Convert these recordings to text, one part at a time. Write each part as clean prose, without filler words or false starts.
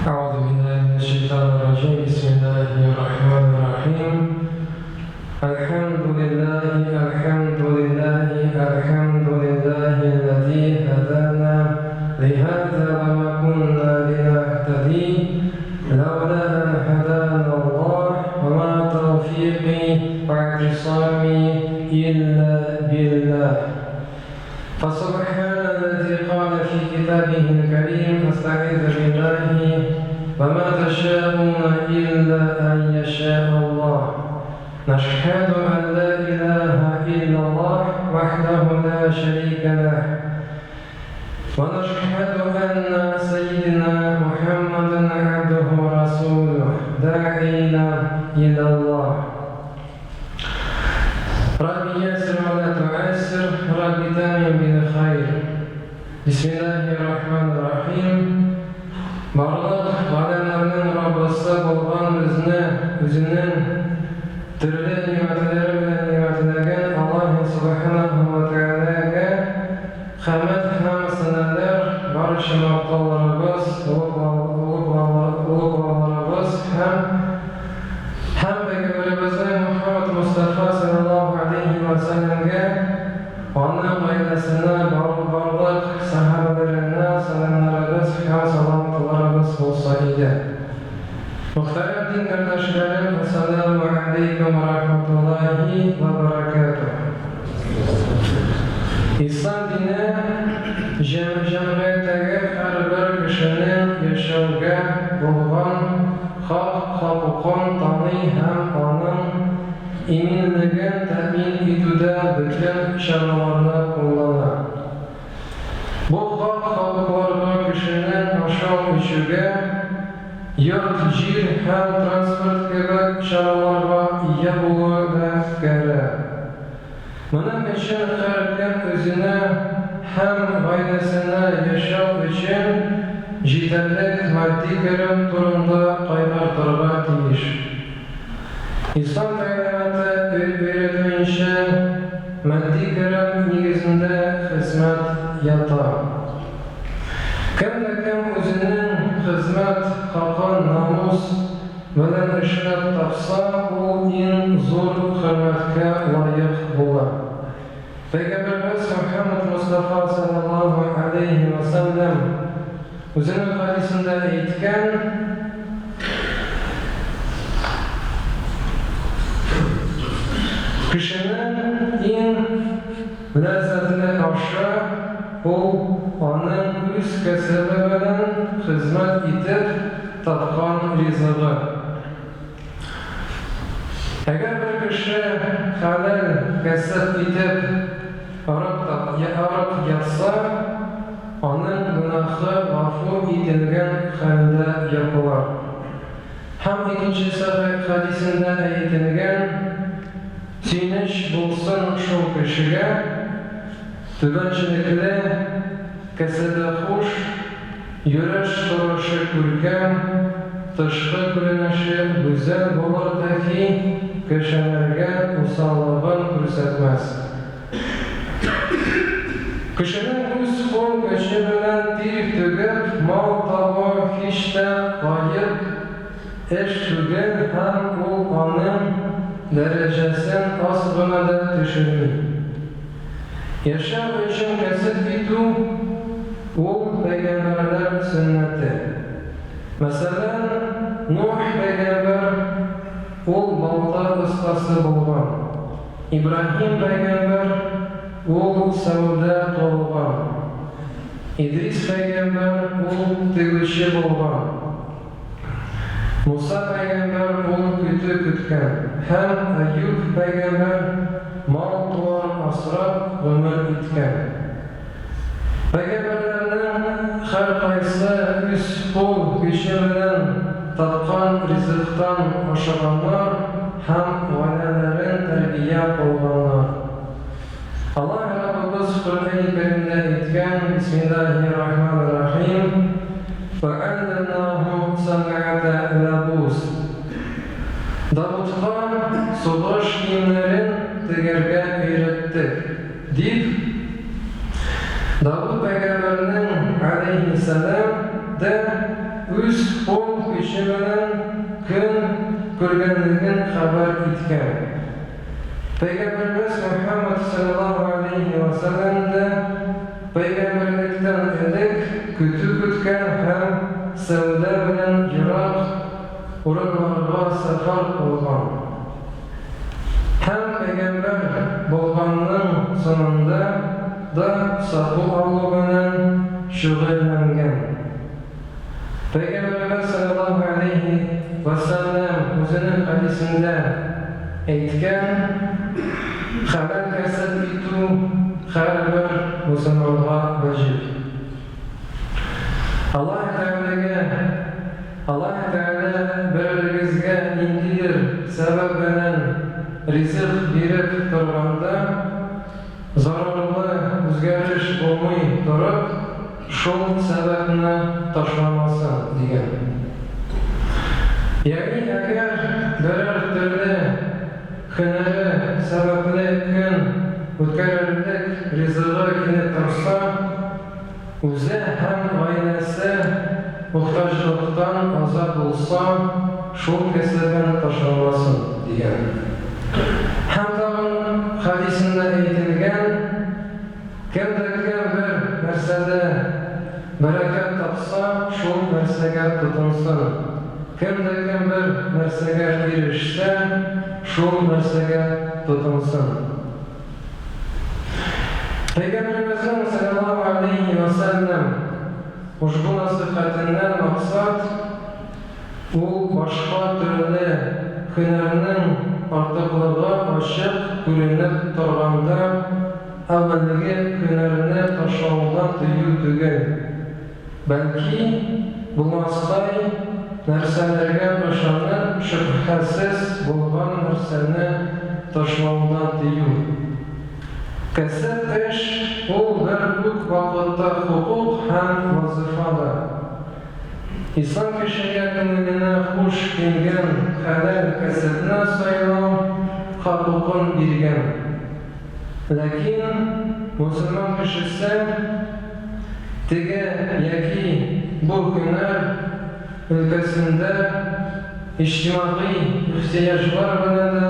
Әгъузу биллаһи минәш-шәйтанир раҗим. Бисмиллаһир рахманир рахим. Әлхәмдүлиллаһи, әлхәмдүлиллаһи, әлхәмдүлиллаһи аллази һадана лиһаза ва ма кунна линаһтади лаула ан һадана Аллаһ ва ма тауфикый ва иътисами илля биллаһ. فسبحان الذي قال في كتابه الكريم استعيذ بالله وما تشاءون إلا أن يشاء الله نشهد أن لا إله إلا الله وحده لا شريك له ونشهد أن سيدنا محمدا عبده ورسوله داعينا إلى الله ربي يسر ولا تعسر ربي تامن بالخير بسم الله الرحمن الرحيم Барлык галәмнәрнең Раббысы булган безне Үзенең төрле нигъмәтләре белән нигъмәтләгән Аллаһ Сүбхәнәһү вә Тәгаләгә хәмед һәм сәналәр, барча мактауларыбыз, олуглауларыбыз һәм Һәм пәйгамбәребезнең Мөхәммәд Мостафа салләллаһу галәйһи вә сәлләмгә, аның гаиләсенә, барлык сәхабәләренә сәламнарыбыз һәм салаватларыбыз булса иде. Мөхтәрәм дин кардәшләрем, әссәләмү галәйкүм вә рахматуллаһи вә бәрәкәтүһ. Ислам дине җәмгыятьтәге һәрбер кешенең яшәүгә булган Хак хокукын таный һәм аның иминлеген тәэмин итүдә бөтен чараларны куллана. Бу хак хокукларга кешенең ашау-эчүгә, йорт-җир һәм транспорт кебек чараларга ия булуы да керә. Моның өчен һәркем үзенә һәм гаиләсенә яшәү өчен җитәрлек матди керем турында кайгыртырга тиеш. Ислам тәгълиматы өйрәтүенчә, матди керем нигезендә хезмәт ята. Кем дә кем үзенең хезмәт хакын намус Белән эшләп тапса, ул иң зур хөрмәткә лаек була. Пәйгамбәребез Мөхәммәд Мостафа салләллаһу галәйһи вә сәлләм үзенең хәдисендә әйткән, Кешенең иң ләззәтле ашы, ул аның үз кәсебе белән хезмәт итеп, Тапкан ризыгы. Әгәр бер кеше хәләл кәсеп итеп арып арып ятса, аның гөнаһы гафу ителгән хәлдә йоклар. Һәм икенче хәдисендә әйтелгән, Сөенеч булсын шул кешегә, түбәнчелекле, кәсебе хуш, Йөреш-торышы күркәм, тышкы күренеше гүзәл булыр дәхи кешеләргә усаллыгын күрсәтмәс. Кешенең үз кул көче белән тир түгеп мал табуы һич тә гаеп эш түгел һәм ул аның дәрәҗәсен аз гына да төшерми. Яшәү өчен кәсеп итү, ул пәйгамбәрләр сөннәте. Мәсәлән, Нух пәйгамбәр, ул балта остасы булган. Ибраһим пәйгамбәр, ул сәүдә кылган. Идрис пәйгамбәр, ул тегүче булган. Муса пәйгамбәр ул көтү көткән, һәм Әйүб пәйгамбәр мал-туар асрап гомер иткән. Пәйгамбәрләрнең һәркайсы үз кул көче белән тапкан ризыктан ашаганнар һәм гаиләләрен тәрбия кылганнар. Аллаһ Раббыбыз Коръәни Кәримдә әйткән, Бисмиллаһир-рахманир-рахим, Фәгәлләмнаһу сәнгатә ләбус. Давытка сугыш киемнәрен тегәргә өйрәттек, дип, Давыт пәйгамбәрнең, галәйһиссәлам, дә. үз кул көче белән көн күргәнлеген хәбәр иткән. Пәйгамбәребез Мөхәммәд салләллаһу галәйһи вә сәлләм дә пәйгамбәрлектән элек көтү көткән һәм сәүдә белән ерак урыннарга сәфәр кылган. Һәм пәйгамбәр булганның соңында да сату-алу белән шөгыльләнгән. Пәйгамбәребез салләллаһу галәйһи вә сәлләм үзенең хәдисендә әйткән, Хәләл кәсеп итү һәрбер мөселманга вәҗиб. Аллаһ Тәгаләгә, Аллаһ Тәгалә берәрегезгә ниндидер сәбәп белән ризык биреп торганда, зарарлы үзгәреш булмый торып, шул сәбәпне ташламасын, дигән. Ягъни әгәр берәр төрле һөнәре сәбәпле көн үткәрерлек ризыгы килеп торса, үзе һәм гаиләсе мохтаҗлыктан азат булса, шул кәсебен ташламасын, дигән. Һәм тагын хәдисендә әйтелгән, Кем дә кем бер нәрсәдә бәрәкәт тапса, шул нәрсәгә тотынсын. Кем дә кем бер нәрсәгә ирешсә, шул нәрсәгә тотынсын. Пәйгамбәребезнең, салләллаһу галәйһи вә сәлләм, ошбу нәсыйхәтеннән максат, ул башка төрле һөнәрнең артыклыгы ачык күренеп торганда, әүвәлге һөнәрне ташлаудан тыю түгел, бәлки булмастай нәрсәләргә ышанып, шөбһәсез булган нәрсәне ташлаудан тыю. Кәсеп эш ул бер үк вакытта хокук һәм вазыйфа да. Ислам кешегә күңеленә хуш килгән хәләл кәсепне сайлау хокукын биргән. Ләкин мөселман кешесе теге яки бу һөнәр өлкәсендә иҗтимагый ихтыяҗлар белән дә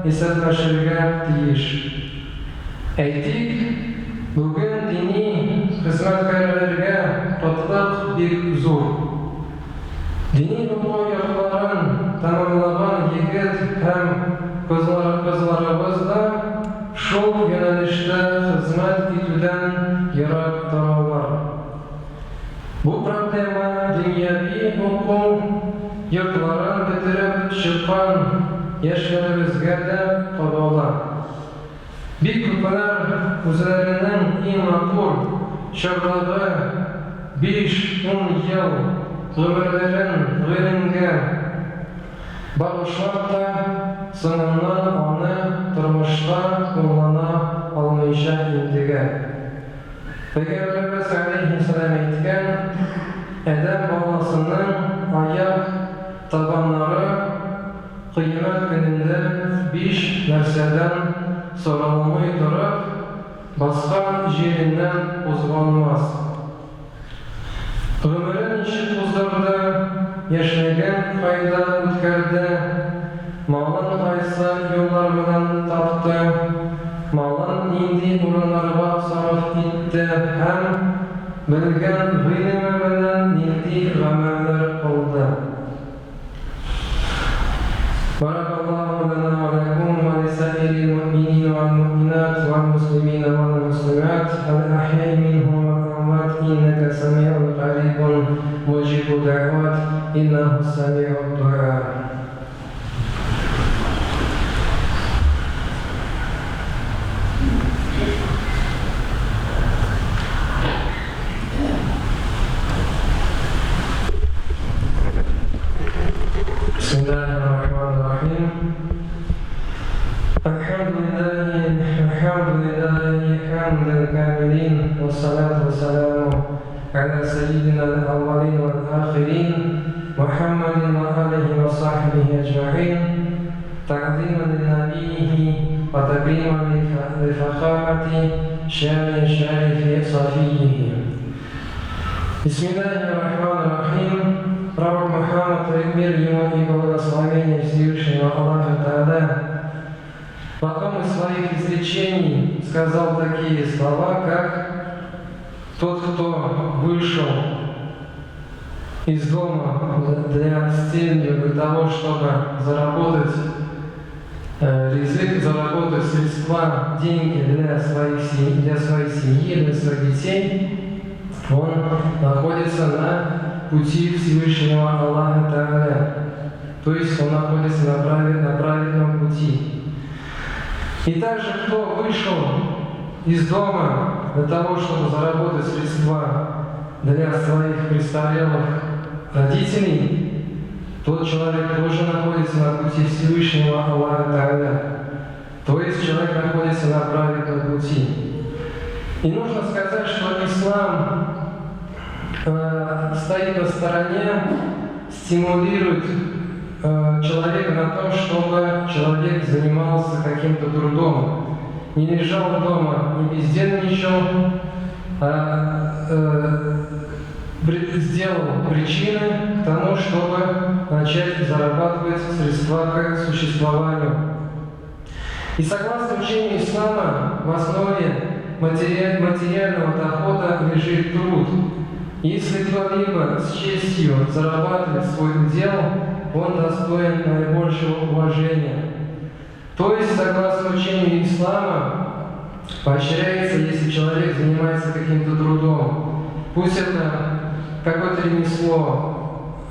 исәпләшергә тиеш. Әйтик, бүген дини хезмәткәрләргә кытлык бик зур. Дини уку йортларын тәмамлаган егет һәм кызларыбыз да шул юнәлештә хезмәт итүдән ерак торалар. Бу проблема дөньяви уку йортларын бетереп чыккан яшьләребезгә дә кагыла. Бик күпләр үзләренең иң матур чордагы биш-ун ел гомерләрен гыйлемгә багышлап та, соңыннан аны тормышта куллана алмыйча интегә. Пәйгамбәребез галәйһиссәлам әйткән, Адәм баласының аяк табаннары Кыямәт көнендә биш нәрсәдән соралмый торып, баскан җиреннән кузгалмас. Гомерен ничек уздырды, яшьлеген кайда үткәрде, малын кайсы юллар белән тапты, малын нинди урыннарга сарыф итте һәм белгән гыйлеме белән нинди гамәлләр кылды. بارك الله لنا ولكم ولسائر المؤمنين والمؤمنات والمسلمين والمسلمات الأحياء منهم والأموات إنك سميع قريب مجيب الدعوات إنه السميع الدعاء. بسم الله الرحمن الرحيم الحمد لله الحمد لله حمد الكاملين والصلاة والسلام على سيدنا الأولين والآخرين محمد وآله وصحبه أجمعين تعظيما لنبيه وتكريما لفخامة شان شرف صفيه بسم الله الرحمن الرحيم. изречений сказал такие слова, как «Тот, кто вышел из дома с целью для того, чтобы заработать ризык, заработать средства, деньги для своей семьи, для своих детей, он находится на пути Всевышнего Аллаха Тааля». То есть он находится на праведном пути. И также, кто вышел из дома для того, чтобы заработать средства для своих престарелых родителей, тот человек тоже находится на пути Всевышнего Аллаха Тааля. То есть человек находится на праведном пути. И нужно сказать, что ислам стоит на стороне, стимулирует человека на том, чтобы человек занимался каким-то трудом, не лежал дома, не бездельничал, а сделал причины к тому, чтобы начать зарабатывать средства к существованию. И согласно учению ислама, в основе материального дохода лежит труд. Если кто-либо с честью зарабатывает свой удел, он достоин наибольшего уважения. То есть, согласно учению ислама, поощряется, если человек занимается каким-то трудом. Пусть это какое-то ремесло,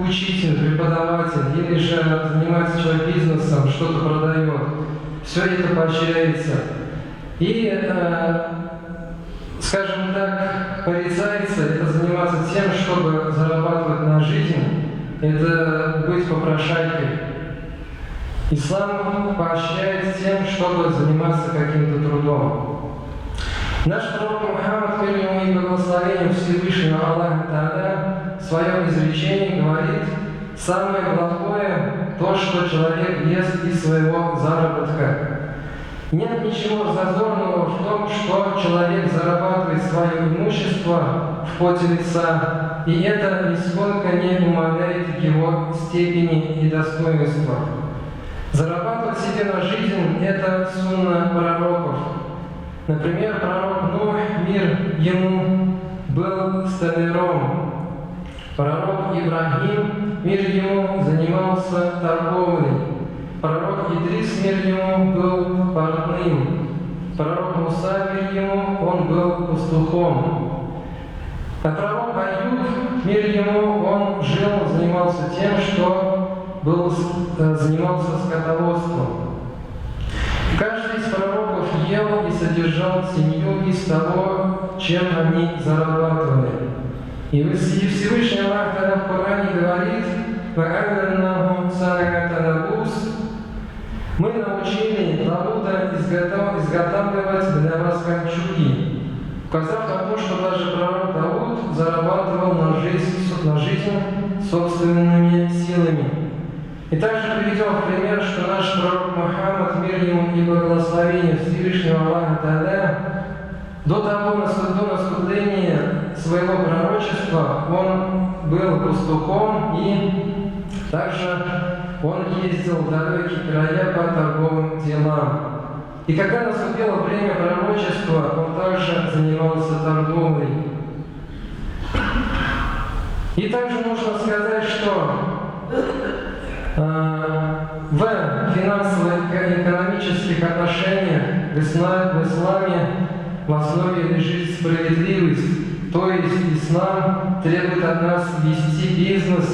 учитель, преподаватель, или же занимается человек бизнесом, что-то продает. Все это поощряется. И, скажем так, порицается это заниматься тем, чтобы зарабатывать на жизнь, это быть попрошайкой. Ислам поощряет тем, чтобы заниматься каким-то трудом. Наш пророк Мухаммад, мир ему и благословение Всевышнего Аллаха Тааля, в своем изречении говорит: самое плохое то, что человек ест из своего заработка. Нет ничего зазорного в том, что человек зарабатывает свое имущество в поте лица, и это нисколько не умаляет его степени и достоинства. Зарабатывать себе на жизнь – это сунна пророков. Например, пророк Нух, мир ему, был столяром. Пророк Ибрахим, мир ему, занимался торговлей. Пророк Идрис, мир ему, был портным. Пророк Муса, мир ему, он был пастухом. А пророк Аюб, мир ему, он жил, занимался тем, что занимался скотоводством. Каждый из пророков ел и содержал семью из того, чем они зарабатывали. И Всевышний Аллах в Коране говорит: «Мы научили Давуда изготавливать для вас кольчуги», указав на то, что даже пророк Дауд зарабатывал на жизнь собственными силами. И также приведем в пример, что наш пророк Мухаммад, мир ему и благословение Всевышнего Аллаха Тааля, до наступления своего пророчества он был пастухом, и также он ездил в далекие края по торговым делам. И когда наступило время пророчества, он также занимался торговлей. И также нужно сказать, что в финансово-экономических отношениях в исламе в основе лежит справедливость, то есть ислам требует от нас вести бизнес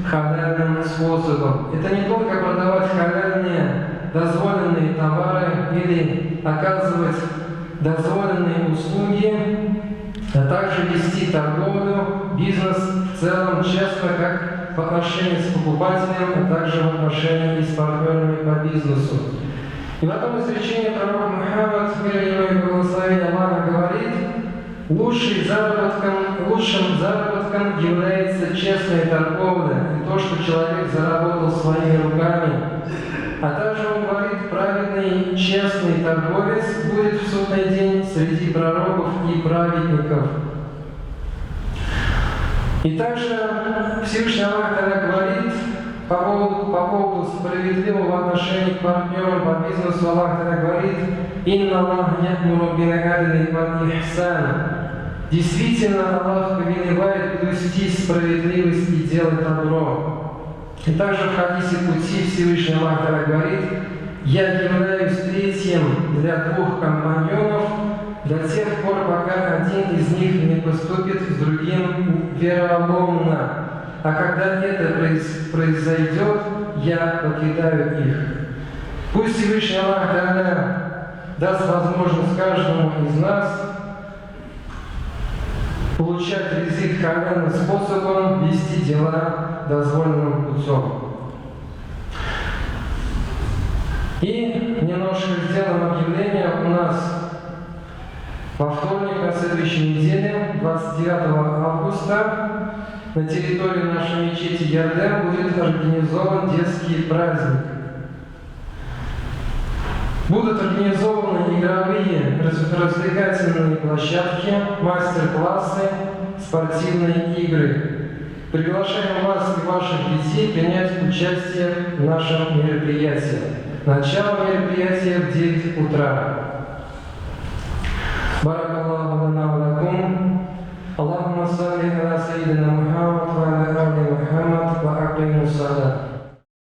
халяльным способом. Это не только продавать халяльные, дозволенные товары или оказывать дозволенные услуги, а также вести торговлю, бизнес в целом честно, как в отношении с покупателем, а также в отношении с партнерами по бизнесу. И в одном изречении пророк Мухаммад, мир ему и благословение Аллаха, говорит: лучшим заработком является честная торговля и то, что человек заработал своими руками. А также он говорит: праведный, честный торговец будет в судный день среди пророков и праведников. И также Всевышний Аллах тогда говорит: По поводу справедливого отношения к партнерам по бизнесу Аллах Та'аля говорит: «إن الله يأمر بالعدل والإحسان». Действительно, Аллах повелевает блюсти справедливость и делать добро. И также в хадисе кудси Всевышний Аллах Та'аля говорит: «Я являюсь третьим для двух компаньонов до тех пор, пока один из них не поступит с другим вероломно. А когда это произойдет, я покидаю их». Пусть Всевышний Аллах Та'аля даст возможность каждому из нас получать ризык халяльным способом, вести дела дозволенным путем. И немножко сделаем объявление. У нас во вторник на следующей неделе, 29 августа, на территории нашей мечети Ярдем будет организован детский праздник. Будут организованы игровые развлекательные площадки, мастер-классы, спортивные игры. Приглашаем вас и ваших детей принять участие в нашем мероприятии. Начало мероприятия в 9 утра. بارك الله لنا ولكم. اللهم صل على سيدنا محمد وعلى آل محمد وأقيموا الصلاة.